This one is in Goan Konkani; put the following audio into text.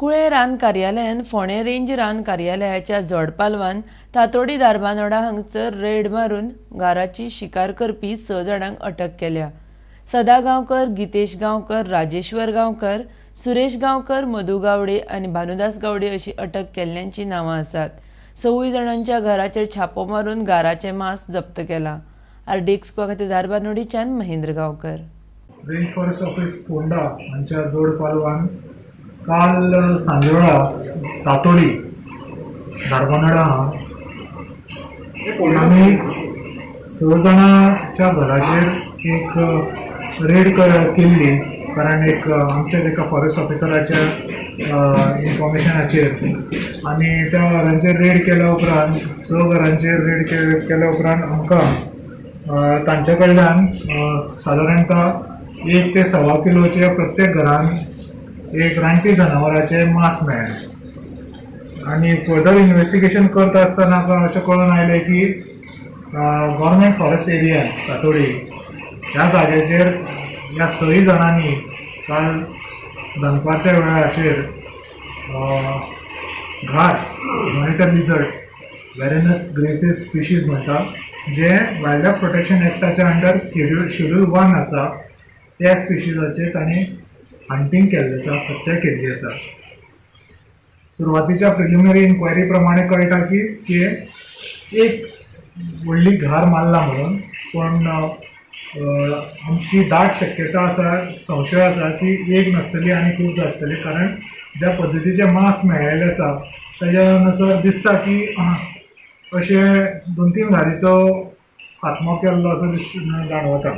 कुळे रान कार्यालयान फोंडें रेंज रान कार्यालयाच्या जोडपालवान तातोडी धारबांदोडा हांगसर रेड मारून गाराची शिकार करपी 6 जाणांक अटक केल्या. सदा गांवकर, गितेश गांवकर, राजेश्वर गांवकर, सुरेश गांवकर, मधू गावडे आनी भानुदास गावडे अशी अटक केल्ल्यांची नांवां आसात. 6 जाणांच्या घराचेर छापो मारून गाराचें मांस जप्त केलां. आरडीएक्स खातीर धारबांदोडेच्यान Mahendra Gaonkar. Range forest office Ponda हांच्या जोडपालवान काल सांजवेळा तातोडी धारबांदोडा हांगा आमी 6 जाणांच्या घराचेर एक रेड केल्ली, कारण एक आमच्या एका फॉरेस्ट ऑफिसराच्या इन्फॉर्मेशनाचेर आनी त्या घरांचेर रेड केल्या उपरांत 6 घरांचेर रेड केल्या उपरांत आमकां तांच्या कडल्यान सादारणता 1 ते 1.25 किलोचे प्रत्येक घरान एक रानटी जनावराचें मांस मेळ्ळें. आनी फर्दर इन्वेस्टिगेशन करता आसतना अशें कळून आयलें की गव्हर्मेंट फॉरेस्ट एरिया तातोडी ह्या जाग्याचेर ह्या 6 जाणांनी काल दनपारच्या वेळाचेर घार monitor lizard Varanus gracilis species म्हणटा, जे वायल्ड लायफ प्रोटेक्शन एक्टाच्या अंडर शेड्यूल 1 आसा, त्या स्पिशीजाचेर तांणी हंटींग केल्लें आसा, हत्या केल्ली आसा. सुरवातीच्या प्रिलिमिनरी इन्क्वायरी प्रमाणे कळटा की ते एक व्हडली घार मारला म्हणून, पूण आमची दाट शक्यता आसा, संशय आसा की एक नासतली आनी खूब आसतली, कारण ज्या पद्दतीचें मांस मेळ्ळेलें आसा ताज्या अनुसार दिसता की अशें 2-3 घारीचो खात्मो केल्लो असो जाणवता.